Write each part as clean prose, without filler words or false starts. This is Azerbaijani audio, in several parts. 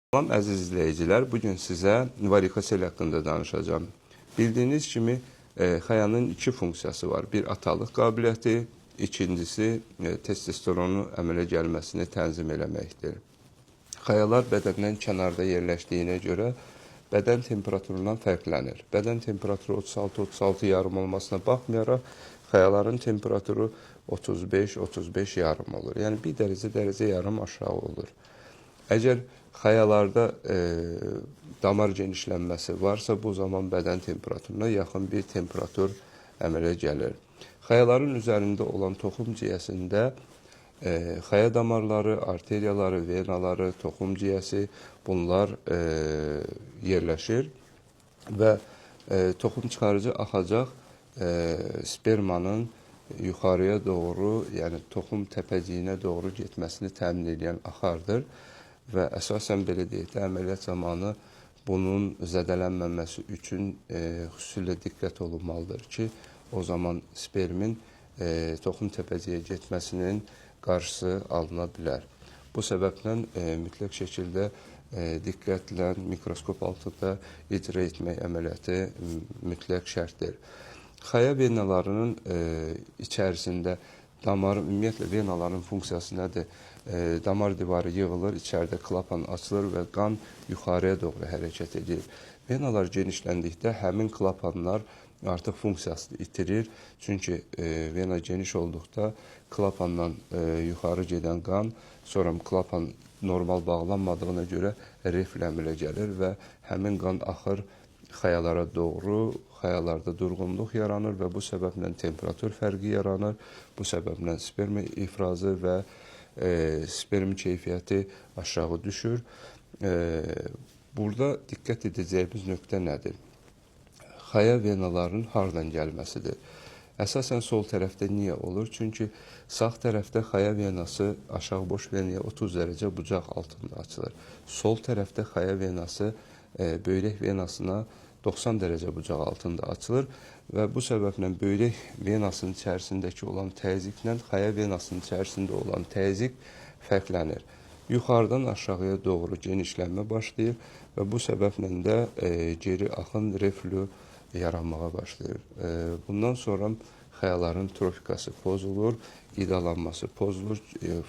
Salam əziz izləyicilər, bu gün sizə varikosel haqqında danışacağam. Bildiyiniz kimi xəyanın iki funksiyası var. Bir atalıq qabiliyyəti, ikincisi testosteronun əmələ gəlməsini tənzim eləməkdir. Xəyalar bədəndən kənarda yerləşdiyinə görə bədən temperaturundan fərqlənir. Bədən temperaturu 36-36,5 olmasına baxmayaraq, xəyaların temperaturu 35-35,5 olur. Yəni bir dərəcə, dərəcə yarım aşağı olur. Əgər xəyalarda damar genişlənməsi varsa, bu zaman bədən temperaturuna yaxın bir temperatur əmələ gəlir. Xəyaların üzərində olan toxum ciyəsində xəya damarları, arteriyaları, venaları, toxum ciyəsi bunlar yerləşir və toxum çıxarıcı axacaq spermanın yuxarıya doğru, yəni toxum təpəciyinə doğru getməsini təmin edən axardır. Və əsasən belə deyək də, əməliyyat zamanı bunun zədələnməməsi üçün xüsusilə diqqət olunmalıdır ki, o zaman spermin toxum təpəciyə getməsinin qarşısı alına bilər. Bu səbəblə mütləq şəkildə diqqətlə mikroskop altında icra etmək əməliyyatı mütləq şərtdir. Xəya venalarının içərisində damar, ümumiyyətlə venaların funksiyası nədir? Damar divarı yığılır, içəridə klapan açılır və qan yuxarıya doğru hərəkət edir. Venalar genişləndikdə həmin klapanlar artıq funksiyasını itirir. Çünki vena geniş olduqda klapandan yuxarı gedən qan, sonra klapan normal bağlanmadığına görə refl əmələ gəlir və həmin qan axır xəyalara doğru, xəyalarda durğunluq yaranır və bu səbəblə temperatur fərqi yaranır. Bu səbəblə sperm ifrazı və sperm keyfiyyəti aşağı düşür. Burada diqqət edəcəyimiz nöqtə nədir? Xəya venalarının hardan gəlməsidir. Əsasən sol tərəfdə niyə olur? Çünki sağ tərəfdə xəya venası aşağı boş venaya 30 dərəcə bucaq altında açılır. Sol tərəfdə xəya venası böyrək venasına 90 dərəcə bucaq altında açılır və bu səbəblə böyrək venasının içərisindəki olan təzyiqlə xəya venasının içərisində olan təzyiq fərqlənir. Yuxarıdan aşağıya doğru genişlənmə başlayır və bu səbəblə də geri axın reflü yaranmağa başlayır. Bundan sonra xəyaların trofikası pozulur, qidalanması pozulur,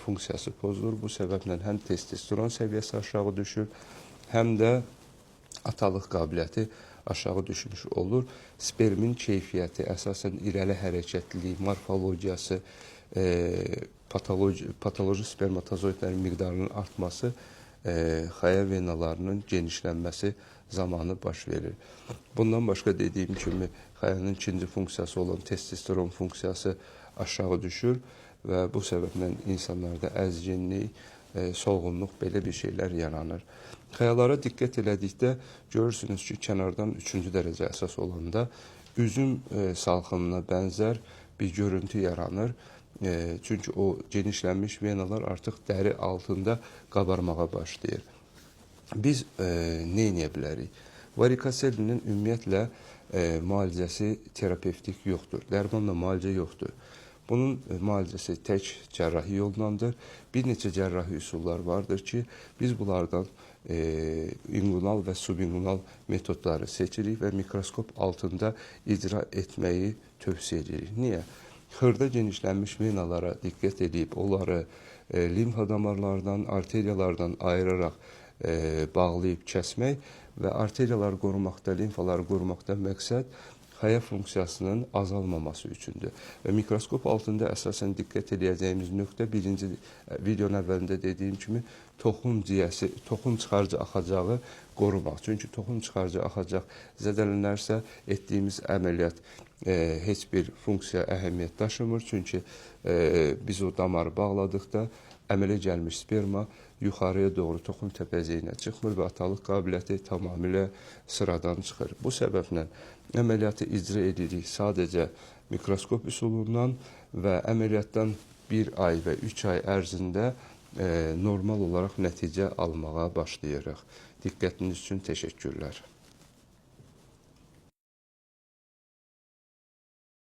funksiyası pozulur. Bu səbəblə həm testosteron səviyyəsi aşağı düşür, həm də atalıq qabiliyyəti aşağı düşmüş olur. Spermin keyfiyyəti, əsasən irəli hərəkətliliyi, morfologiyası, patoloji spermatozoidlərin miqdarının artması xəya venalarının genişlənməsi zamanı baş verir. Bundan başqa dediyim kimi xəyanın ikinci funksiyası olan testosteron funksiyası aşağı düşür və bu səbəblə insanlarda əzginlik, solğunluq belə bir şeylər yaranır. Xəyalara diqqət elədikdə görürsünüz ki, kənardan 3-cü dərəcə əsas olanda üzüm salxımına bənzər bir görüntü yaranır. Çünki o genişlənmiş venalar artıq dəri altında qabarmağa başlayır. Biz nə edə bilərik? Varikoselinin ümumiyyətlə müalicəsi terapevtik yoxdur. Dərmanla müalicə yoxdur. Bunun müalicəsi tək cərrahi yollandır. Bir neçə cərrahi üsullar vardır ki, biz bunlardan inqunal və subinqunal metodları seçirik və mikroskop altında icra etməyi tövsiyə edirik. Niyə? Xırda genişlənmiş venalara diqqət edib, onları limfa damarlardan, arteriyalardan ayıraraq bağlayıb kəsmək və arteriyaları qorumaqda, limfaları qorumaqda məqsəd xəya funksiyasının azalmaması üçündür. Və mikroskop altında əsasən diqqət edəcəyimiz nöqtə birinci videonun əvvəlində dediyim kimi toxum ciyəsi, toxum çıxarıcı axacağı qorumaq. Çünki toxum çıxarıcı axacaq zədələnərsə etdiyimiz əməliyyat heç bir funksiya əhəmiyyət daşımır. Çünki biz o damarı bağladıqda əmələ gəlmiş sperma yuxarıya doğru toxum təpəciyinə çıxmır və atalıq qabiliyyəti tamamilə sıradan çıxır. Bu səbəblə əməliyyatı icra edirik sadəcə mikroskop üsulundan və əməliyyatdan 1 ay və 3 ay ərzində normal olaraq nəticə almağa başlayırıq. Diqqətiniz üçün təşəkkürlər.